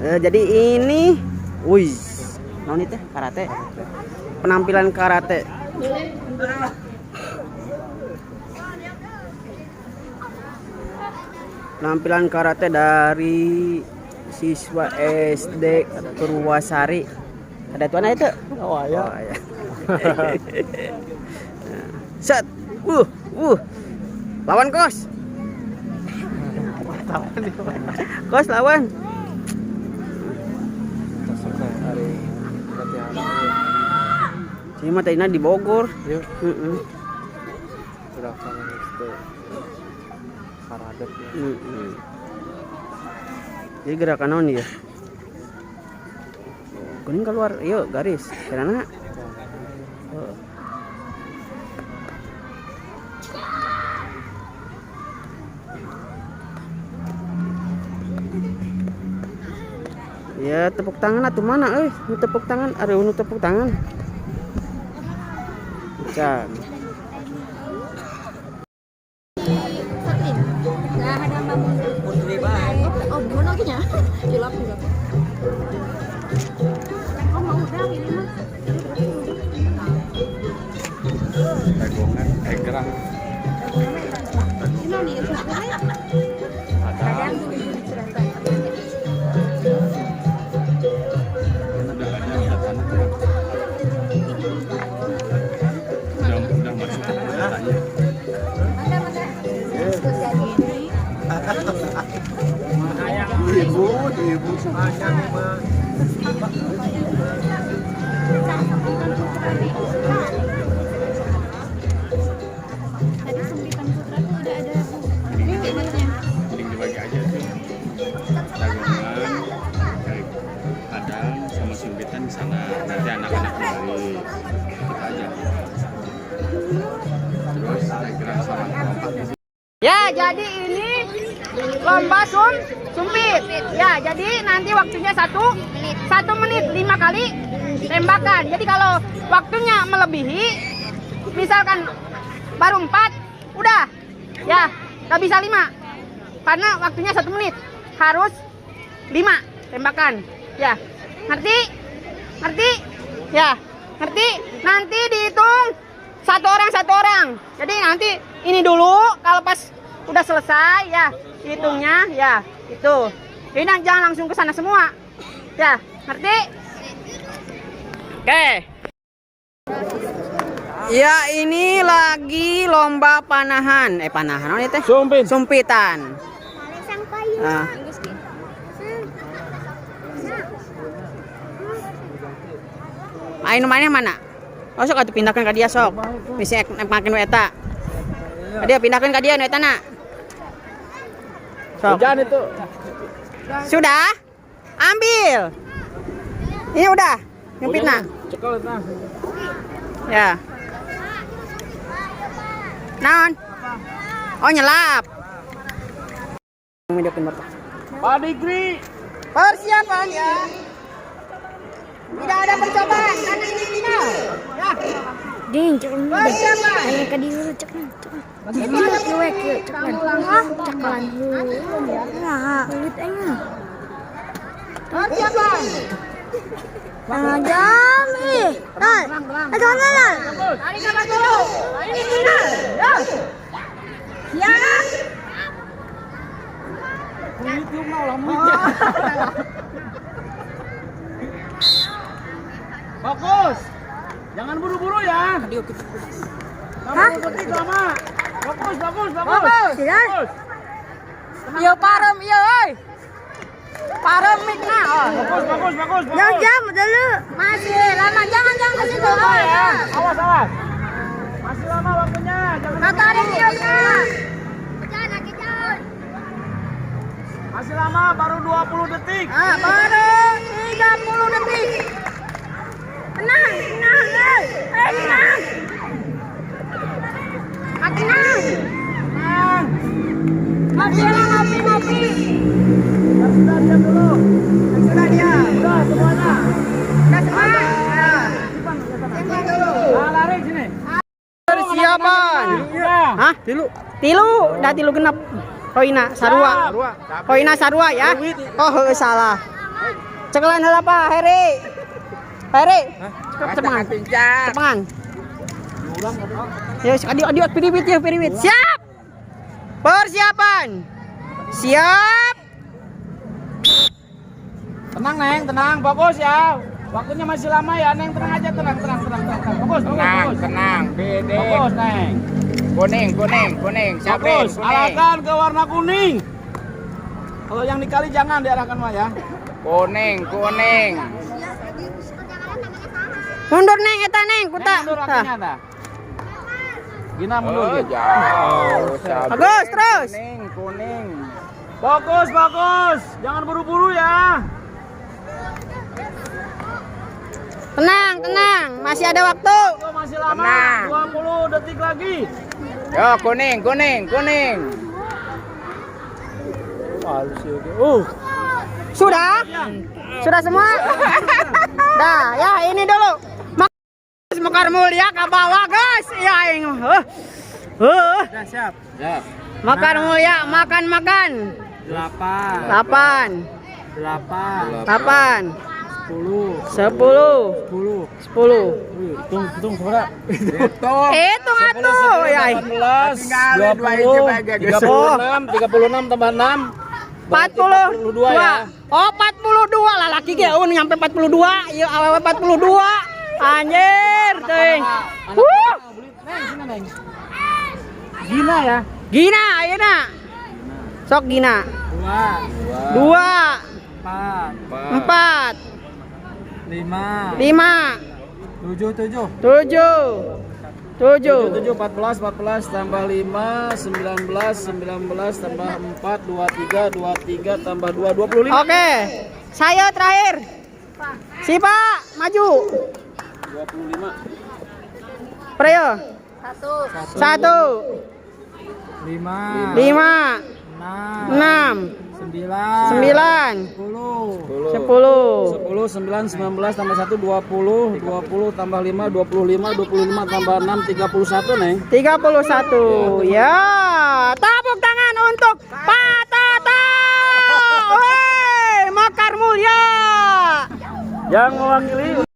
Jadi ini, wih, naon itu karate? Penampilan karate. Penampilan karate dari siswa SD Purwasari. Ada tuan itu? Oh, ya. Oh, iya. Set. Lawan kos. Kos lawan. Hari latihan. Sini mah tadina di Bogor. Yuk, Heeh. udah sama SD. Karadet ya. Heeh. Jadi gerakan naon ya? Kuning keluar, yuk garis. Karena oh. Ya tepuk tangan atau mana eh? Nu tepuk tangan, ada nu tepuk tangan. Can. Nah, ada Oh, gimana lagi nya? Hilap hilap. Oh, mau udah ini mah. Dagongan, gerang. Ini nih, Ada. Udah ada datanya kurang. Udah masuk datanya. Ibu, ibu. Tadi sembilan putra tuh udah ada bu. Mending dibagi aja tuh. Dagongan, padang sama sumpitan di sana. Nanti anak-anak kembali. Kita aja. Terus gerang sama kelopak di sini. Ya, jadi ini lomba sumpit. Ya, jadi nanti waktunya 1 menit 5 kali tembakan. Jadi kalau waktunya melebihi, misalkan baru 4, udah. Ya, nggak bisa 5. Karena waktunya 1 menit. Harus 5 tembakan. Ya, ngerti? Ngerti? Ya, ngerti? Nanti dihitung satu orang satu orang. Jadi nanti ini dulu, kalau pas udah selesai ya hitungnya ya itu. Jadi nanti jangan langsung ke sana semua. Ya, ngerti? Oke. Ya, ini lagi lomba panahan. Panahan oh, ini teh? Sumpit. Sumpitan. Ah. Ayo mana mana? Oh sok atuh pindahkan ke dia sok. Misi ek makin nu eta. Ka dia pindahkan ke dia nu eta na. Sok. Hujan itu. Sudah? Ambil. Ini udah. Nyumpit na. Cekel nah. Ya. Naon? Oh nyelap. Pak Digri. Persiapan ya. Tidak ada percobaan karena ini final. Ya. Ding, ceklan. Persiapan. Ayo ka dieu ceklan, ceklan. Kieu kieu we kieu ceklan. Ceklan. Nah, kulit aing. Persiapan. Ah, jam ih. Nah, aduh nah. Tarik nafas dulu. Ini final. Ya. Siap. YouTube mah ulah Fokus. Jangan buru-buru ya. Lama detik lama. Fokus, fokus, fokus. Fokus. Fokus. Iya parem iya euy. Parem mikna. Oh. Fokus, fokus, fokus, fokus. Jam jam dulu. Masih lama, jangan jangan ke situ. Oh, Ya, awas, awas. Masih lama waktunya. Jangan Nah, tarik iya ya. Masih lama, baru 20 detik. Ah, baru 30 detik. Tenang, tenang, eh. Eh, tenang. Ah, tenang. Tenang. Ngopi lah, ngopi, ngopi. Ya, sudah diam dulu. Sudah dia. Sudah semuanya. Sudah semua. Nah. Simpan dulu. Nah, lari sini. Persiapan. Udah. Hah? Tilu. Tilu, dah tilu genap. Poina sarua. Poina sarua ya. Oh, heueuh salah. Cekelan heula Pak Heri. Pak Heri. Cepengan. Cepengan. Ya, adio adio piriwit ya, piriwit. Siap. Persiapan. Siap. Tenang, Neng, tenang, fokus ya. Waktunya masih lama ya, Neng, tenang aja, tenang, tenang, tenang, tenang. Fokus, fokus, Tenang, fokus. tenang. Bede. Fokus, Neng. Kuning, kuning, kuning. Sabrin, Fokus, kuning. arahkan ke warna kuning. Kalau yang dikali jangan diarahkan mah ya. Kuning, kuning. Mundur Neng eta Neng, kuta. Neng, mundur Tah. waktunya tah. Gina mundur. Oh, Gin. jauh. Sabrin. Bagus, terus. Kuning, kuning. Fokus, fokus. Jangan buru-buru ya. Tenang, tenang, masih ada waktu. Waktu masih lama. Tenang. 20 detik lagi. Yo, kuning, kuning, kuning. Sudah? Sudah semua? Dah, ya ini dulu. Mekar Mulia ke bawah, guys. Ya aing. Sudah siap. Siap. Mekar Mulia makan makan. 8 8 8 8 10 10 10. 10. Hitung, hitung seberapa? Hitung. Hitung atuh ya. Aing. 18, Tinggal dua hiji aja, guys. 20, 36, 36 tambah 6. 42 ya. Oh, 42 lah laki ge eueun nyampe 42. Ieu awewe 42. Anjir teuing. Wuh. Neng, sini Neng. Gina ya. Gina ayeuna. Sok Gina. 2 2 4 4 5 5 7 7 7 7 7 14 14 tambah 5 19 19 tambah 4 23 23 tambah 2 25. Oke. Saya terakhir. Si Pak, maju. 25. Prayo. 1 1 5 5 6 6 9 9 10 10 10 9 19 tambah 1 20 20 tambah 5 25 25 tambah 6 31 Neng. 31. Ya, tepuk tangan untuk Pak Tata. Woi, Mekar Mulia. Yang mewakili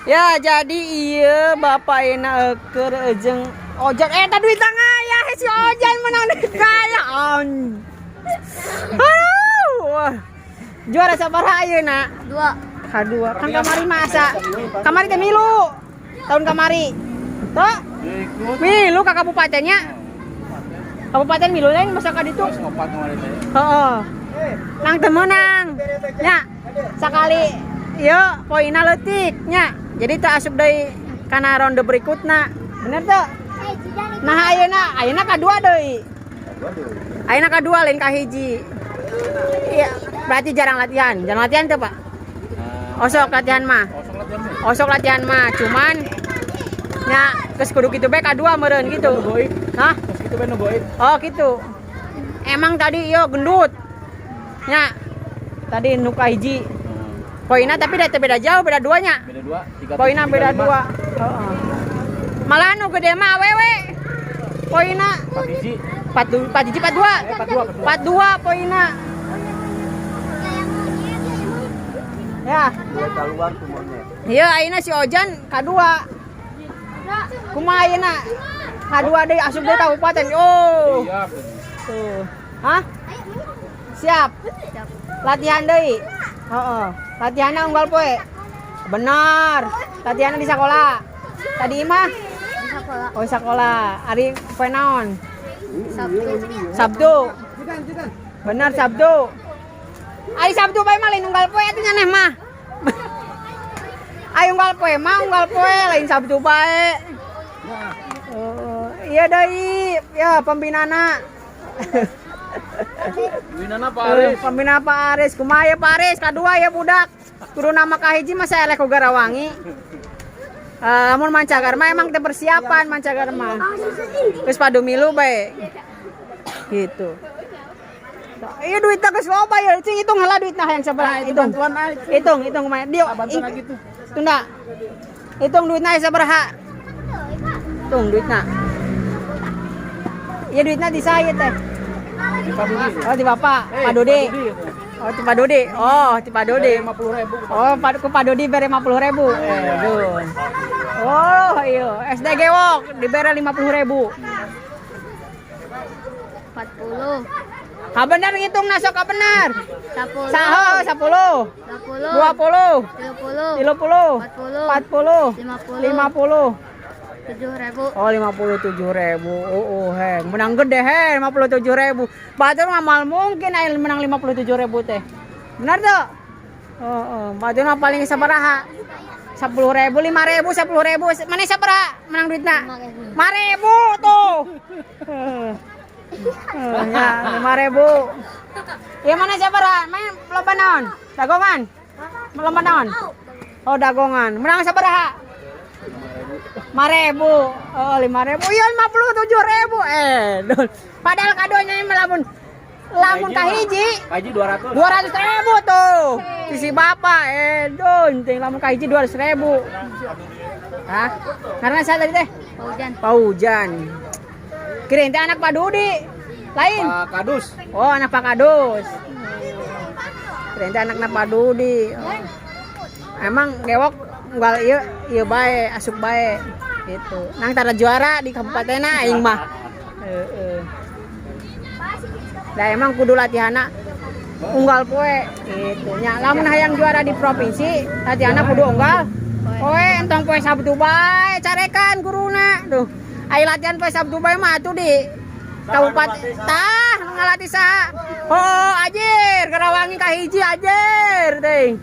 Ya, jadi iya Bapak enak keur jeung Ojan eta duit ya si Ojan menang duit kaya. Aduh. Juara sabaraha ayeuna? 2 Kadua. Kan kamari masa. Kamari teh milu. Tahun kamari. Tuh. Milu ka kabupatennya. Kabupaten milu lain masa ka ditu. Heeh. Nang teu meunang. Nya. Sakali ieu poinna leutik nya. Jadi teu asup deui kana ronde berikutna. Bener teu? Nah ayeuna, ayeuna kadua deui. Ayeuna kadua lain ka hiji. Iya, berarti jarang latihan. Jarang latihan tuh, Pak? Osok latihan mah. Osok latihan mah, cuman nya geus kudu kitu bae kadua meureun gitu. Hah? gitu ben goib. Oh gitu. Emang tadi yo gendut. Nya. Tadi nu ka hiji. Poinnya tapi da teu beda jauh, beda duanya. Beda 2 3 Poinnya beda dua. Heeh. Malah nu gede mah awewe. Poinnya 4 hiji. 4 4 hiji 4 2. 4 2 poinnya. Ya. Keluar tuh monyet. Iya, ayeuna si Ojan kadua. Kumaha ayeuna? Kadua deui asup deui kabupaten. Oh. Siap. Tuh. Hah? Siap. Latihan deui. Heeh. Latihanna unggal poe. Benar. Latihanna di sekolah. Tadi mah Di sekolah. oh sekolah. Ari poe naon? Sabtu. Sabtu. Benar Sabtu. Ari Sabtu bae mah lain unggal poe atuh nyaneh mah. Ayo unggal poe mah unggal poe lain Sabtu bae. Oh, iya deui, ya pembinana. Winana Pak Aris. Pembina Pak Aris, kumaha ya Pak Aris, kadua ya budak. Kudu nama kahiji mah saya eleh ku Garawangi. Lamun mancagar mah emang teu persiapan mancagar mah. Geus padu milu bae. Gitu. Iya duitnya geus loba ya, cing hitung heula duitna hayang sabaraha hitung. Bantuan ah. Hitung, hitung kumaha. Dia Bantuan lagi tuh. Tunda. Hitung duitna aya sabaraha. Hitung duitna. Iya duitna di saya teh. Oh, ti Bapak, Pak Dodi. Oh, ti Pak Dodi. Oh, ti Pak Dodi. 50.000. Oh, Pak ku Pak Dodi bere 50.000. Aduh. Oh, iya. SD Gewok dibere 50.000. 40. Kabener ngitung sok kabener. 10. Saho 10, 20. 20, 30. 30, 40. 40, 50. 50. 7.000. Oh, 57.000. Oh, heng. Menang gede heng 57.000. Batur mah moal mungkin aya menang 57.000 teh. Benar tuh? Oh. Batur mah paling sabaraha? 10.000, 5.000, 10.000. Mana sabaraha menang duitna? 5.000 tuh. Eh, ya, 5.000. Ya mana sabaraha? Main lomba naon? Dagongan? Lomba naon? Oh, dagongan. Menang sabaraha? 5.000. Oh, 5.000. Iya, 57.000. Dul. Padahal kadonya ini lamun lamun kahiji Haji 200. 200.000 tuh. Sisi bapak dun, ting lamun kahiji 200.000. Hah? Karena saya tadi teh Hujan. Paujan. Kirain teh anak Pak Dudi. Lain. Pak Kadus. Oh, anak Pak Kadus. Kirain teh anakna Pak Dudi. Oh. Emang Gewok unggal ieu ieu bae, asup bae gitu. Nang tara juara di kabupaten aing mah. Heeh. Lah emang kudu latihanna unggal poe gitu nya. Lamun hayang juara di provinsi, latihanna kudu unggal poe, entong poe Sabtu bae carekan guruna. Tuh. Ai latihan poe Sabtu bae mah atuh di kabupaten tah nu ngalatih saha? Oh, ajir, Karawangi kahiji ajir teh.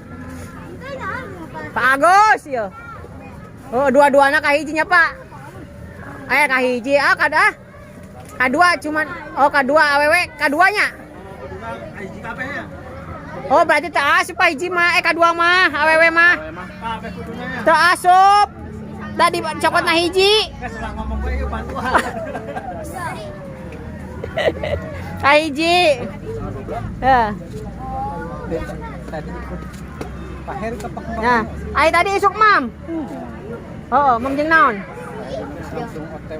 Pak Agus ya. Oh, dua-duanya kahijinya, Pak. Eh, kahiji ah kada. Kadua cuman oh kadua awewe kaduanya. Oh, berarti teu asup Pak hiji mah, eh kadua mah, awewe mah. Teu asup. Da di cokotna hiji. Kahiji. Heh. Tadi ikut Pak Heri ke Pak Nah, ai tadi isuk mam. Oh, mam jeung naon?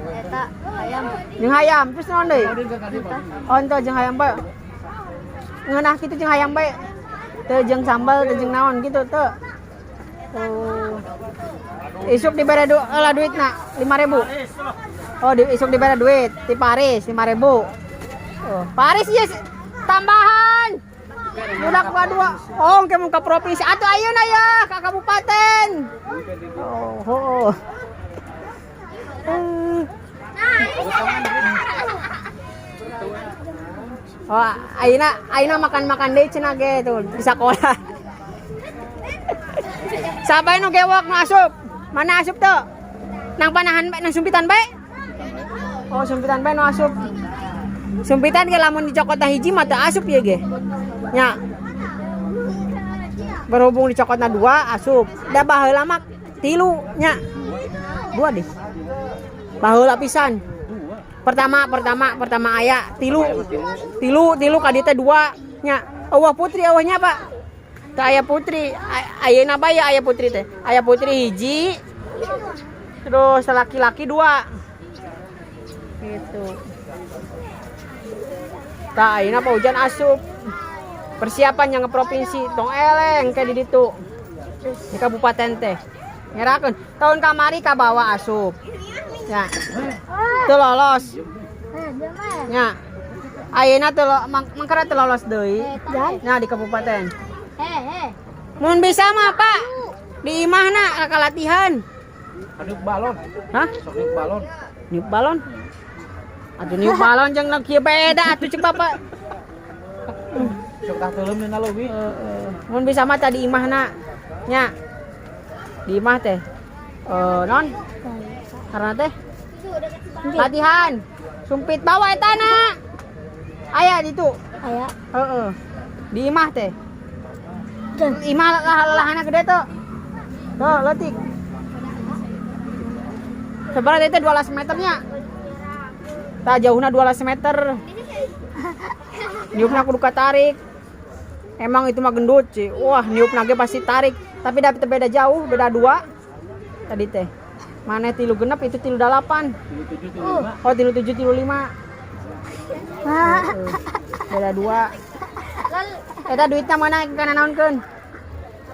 Eta ayam. Jeung hayam, terus naon deui? Oh, ente jeung hayam bae. Ngeunah kitu jeung hayam bae. Teu jeung sambal, teu jeung naon gitu teu. Oh. Isuk dibere lah duitna 5.000. Oh, isuk dibere duit ti Paris 5.000. Oh, Paris ieu tambahan. Budak dua. Oh, engke mun ka provinsi atuh ayeuna ya ka kabupaten. Oh, oh. Eh. Oh, ayeuna ayeuna makan-makan deui cenah ge tuh di sekolah. Siapa nu Gewok nu asup? Mana asup tuh? Nang panahan bae, nang sumpitan bae? Oh, sumpitan bae nu asup. Sumpitan ge lamun dicokot hiji mah teu asup ieu ge. Nya. Berhubung dicokotna dua asup. Da baheula mah tilu nya. Dua deh. Baheula pisan. Pertama pertama pertama aya tilu. Tilu tilu ka dieu teh dua nya. Euweuh putri euweuhnya, Pak. Teu aya putri. Ayeuna bae aya putri teh. Aya putri hiji. Terus laki-laki dua. Gitu. Tah ayeuna Pak hujan asup. Persiapan yang ke provinsi tong eleng kayak di ditu. Di kabupaten teh. Ngerakeun. Tahun kamari kabawa asup. Ya. Teu lolos. Ya. Ayeuna teu mangkara teu lolos deui. Nah di kabupaten. Mun bisa mah Pak. Di imahna ka latihan. Niup balon. Hah? Sok niup balon. Niup balon. Atuh niup balon jeung nu kieu beda atuh ceuk Bapak. Sok tah teuleum dina leuwih. Heeh. Mun bisa mah tadi imahna. Nya. Di imah teh. Eh non? Karena teh latihan. Sumpit bawa eta na. Aya di ditu. Aya. Heeh. Di imah teh. Imah lah lahana gede tuh. Tuh, leutik. Sebenarnya itu 12 meternya. Tah jauhna 12 meter. Niupna kudu katarik. Emang itu mah gendut sih. Wah, niupna ge pasti tarik. Tapi dapet beda jauh, beda dua. Tadi teh. Mana 36 itu 38. 37 35. Oh, 37 35. Beda dua. Eta duitnya mana kana naonkeun?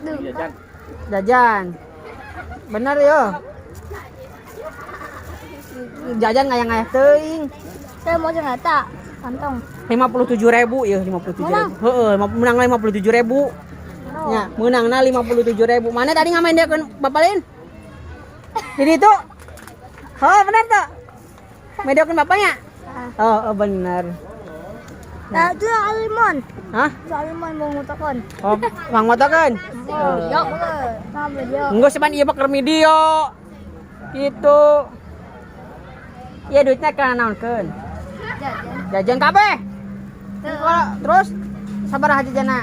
Jajan. Jajan. Bener yo. Jajan ngayang-ngayah teuing. Saya mau eta kantong. 57.000 ya, 57.000. Heeh, menang 57.000. Ya, meunangna 57.000. Mana tadi ngamain dia kan Bapak lain? Jadi itu. Oh, benar tuh. Mediokeun bapaknya? Oh, oh benar. Nah, itu alimon. Hah? Itu alimon mau ngutokon. Oh, mang motokeun. Oh, yo. Nah, video. Enggak sih pan ieu mah keur video. Gitu. Iya duitnya kana naonkeun? Jajan. Jajan kabeh. Kalau terus sabaraha jajana?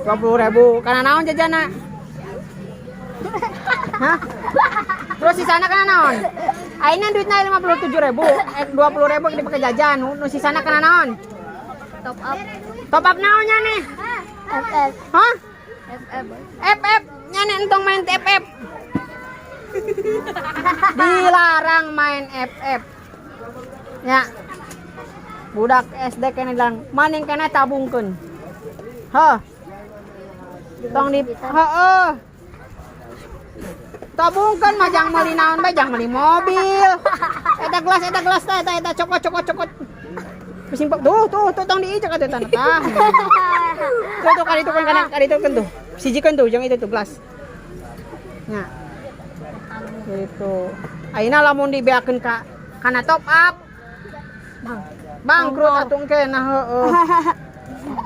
20.000. 20.000. Kana naon jajana? Hah? Terus sisana kana naon? Ayeuna duitna 57.000, 20.000 dipakai jajan. Nu sisana kana naon? Top up. Top up naonnya nih? FF. Hah? FF. FF nya nih entong main FF. Dilarang main FF. Ya. Budak SD kene dilarang, maning kene tabungkeun. Hah. Tong di heeh. Tabungkeun mah jang meuli naon bae, jang meuli mobil. Eta gelas teh, eta eta cokot cokot cokot. Pusing pak tuh tuh tuh tong diicek atuh tanah tah. Tuh tuh kali itu kan kadang kali itu kan tuh. Sijikeun tuh jang itu tuh gelas. Nya. Gitu. Ayeuna lamun dibeakeun ka kana top up. Bangkrut atuh engke nah heueuh.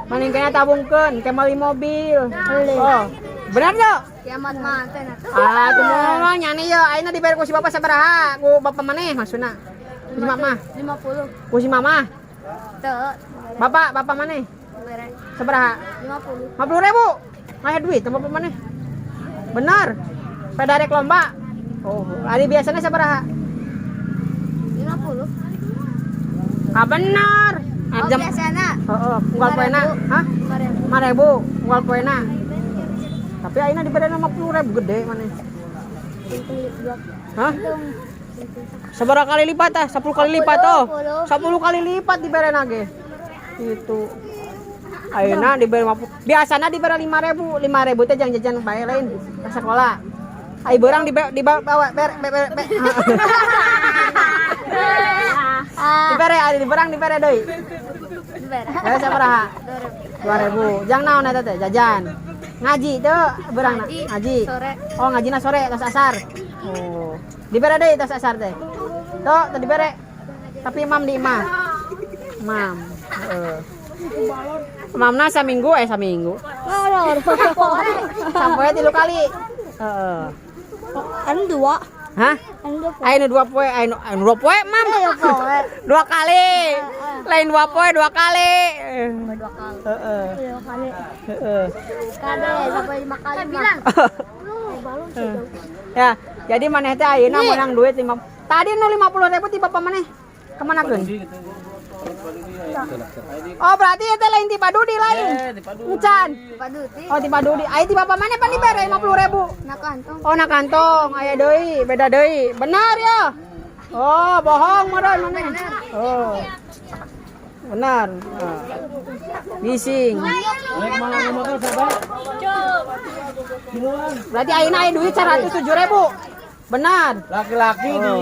Mending kena tabungkeun ke meuli mobil. Oh. Benar yo? Kiamat mah teh nah. Ah, tuh mau nyane yo ayeuna dibayar ku si bapak sabaraha? Ku bapak maneh maksudna? Ku si mama. 50. Ku si mama. Teu. Bapak, bapak maneh? Bere. Sabaraha? 50. 50.000. Ngaya duit sama bapak maneh. Benar. Pada rek lomba. Oh, ari biasanya sabaraha? 50. Ah, benar. Oh, Jam biasana. Heeh, unggal poena. Hah? 5.000. 5.000 unggal poena. Tapi ayeuna dibere 50.000 gede maneh. Hah? Sabaraha kali lipat ah? 10 kali lipat oh. 10 kali lipat dibere ge. Itu. Ayeuna dibere 50. Biasana dibere 5.000. 5.000 teh jang jajan bae lain ke sekolah. Ai beurang dibawa ber ber ber. Ber. Dibere ari beurang dibere deui. Dibere. Ya sabaraha? 2000. Jang naon eta teh? Jajan. Ngaji teu beurang ngaji. Sore. Oh, ngajina sore tos asar. Oh. Dibere deui tos asar teh. Tuh, teu dibere. Tapi imam di imah. Imam. Heeh. Imamna saminggu saminggu. Sampai 3 kali. Heeh. Anu dua. Hah? Anu dua poe. Aya nu 2 poe, aya nu 2 poe, Mam. Dua poe. 2 kali. Lain 2 poe 2 kali. Dua kali. Heeh. Dua kali. Heeh. Kade sampai 5 kali bilang. Ya, jadi maneh teh ayeuna menang duit 5. Tadi nu 50.000 ti bapak maneh. Kemana keun? Oh, berarti eta lain ti Pak Dudi lain. Encan. Pak Duti. Oh, ti Pak Dudi. Aya ti bapak maneh pan dibere 50.000. Na kantong. Oh, na kantong. Aya deui, beda deui. Benar ya? Oh, bohong meureun maneh. Oh. Benar. Oh. Bising. Naik mana motor sabar? Berarti ayeuna aya duit 107.000. Benar. Laki-laki di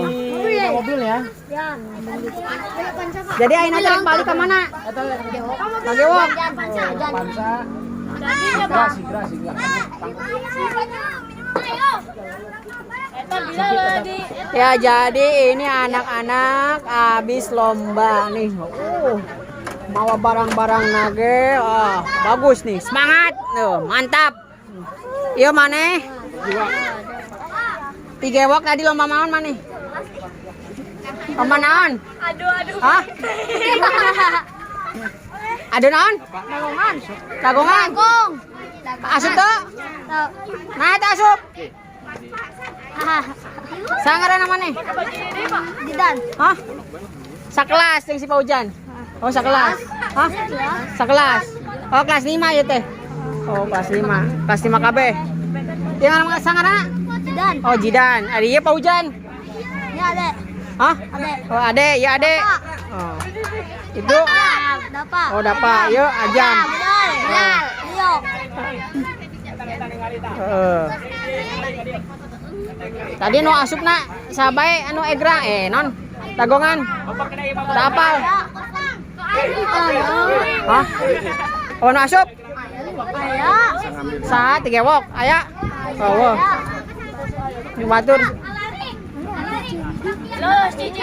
mobil ya. Ya. Jadi ayeuna teh rek balik ke mana? Ka Gewok. Pansa. Sigra, sigra, sigra. Ya, jadi ini anak-anak habis lomba nih. Bawa barang-barang nage. Oh, bagus nih. Semangat. Tuh, mantap. Iya maneh? Ti Gewok tadi lomba naon maneh? Lomba naon? Aduh, aduh. Hah? Aduh naon? Dagongan. Dagongan. Asup tuh? Nah, eta asup. Saha ngaranna maneh? Jidan. Hah? Sakelas jeung si Paujan. Oh, sakelas. Hah? Sakelas. Oh, kelas 5 ya teh. Oh, kelas 5. Kelas 5 KB. Yang ngaran saha ngaranna? Jidan. Oh, Jidan. Ari ieu Paujan. Ini adek. Hah? Adek. Oh, ade, ya ade. Oh. Itu Dapat. Oh, dapat. Yuk, ajan. Bilal. Yo. Heeh. Tadi nu asupna sabae anu egra non dagongan. Tak apal. Hah? Oh, nu asup? Aya. Saha tigewok aya? Oh, nu batur. Lolos, Cici.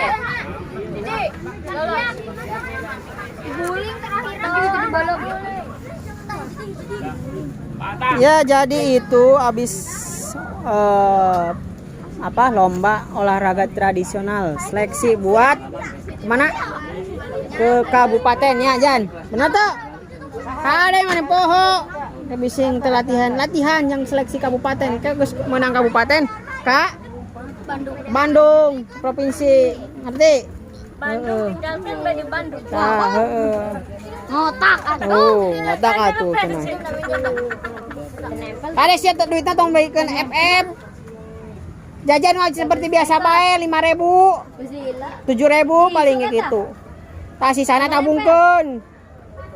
Cici. Lolos. Guling terakhir. Gitu balok. Ya, jadi itu abis apa lomba olahraga tradisional seleksi buat kemana? Ke kabupaten ya, Jan. Benar tuh? Ada yang mana poho? Bising latihan latihan yang seleksi kabupaten. Kayak geus menang kabupaten, Kak? Bandung. Bandung, provinsi. Ngerti? Bandung tinggalkan baju Bandung. Tah, heeh. Ngotak atuh. Oh, ngotak atuh cenah. Ada siap duitnya tong belikan FF. Jajan mah seperti biasa bae 5.000, 7.000 paling kayak gitu. Tah sisana tabungkeun.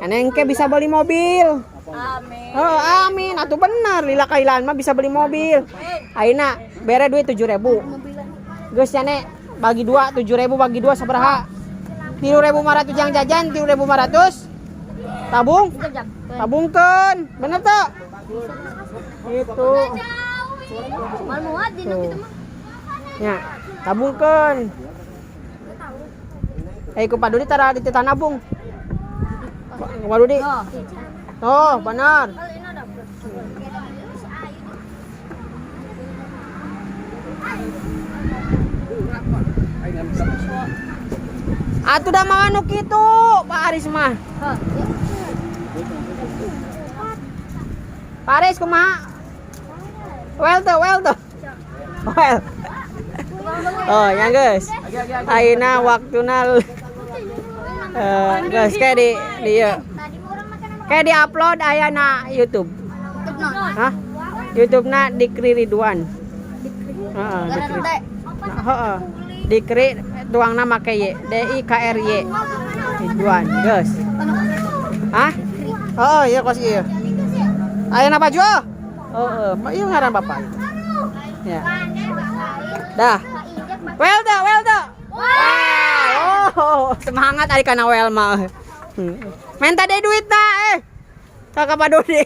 Karena engke bisa beli mobil. Amin. Oh, amin. Atuh bener lila kailan mah bisa beli mobil. Ayeuna bere duit 7.000. Geus nya nek bagi dua 7.000 bagi dua sabaraha? 3.500 yang jajan, 3.500 tabung. Tabungkeun. Bener tuh? Gitu. Mal muat di Tuh. Ya, tabungkeun. Eh, ku Pak Dudi tara di nabung. Pak Dudi. Oh, benar. Atuh dah mau anu kitu, Pak Aris mah. Pak Aris kumaha? Well tuh, well tuh. Well. Oh, ya guys. Ayeuna waktuna guys kayak di ieu. Kayak di upload aya na YouTube. Hah? YouTube na Dikri Ridwan. Heeh, Dikri. Heeh. Dikri tuangna make Y, D I K R Y. Ridwan, guys. Hah? Oh, iya kos ieu. Aya na baju? Heeh, ieu ngaran bapak. Ya. Dah. Well tuh, well tuh. Wow. Oh, semangat ari kana well mah. Minta deh duit na eh. Kakak Pak Dodi.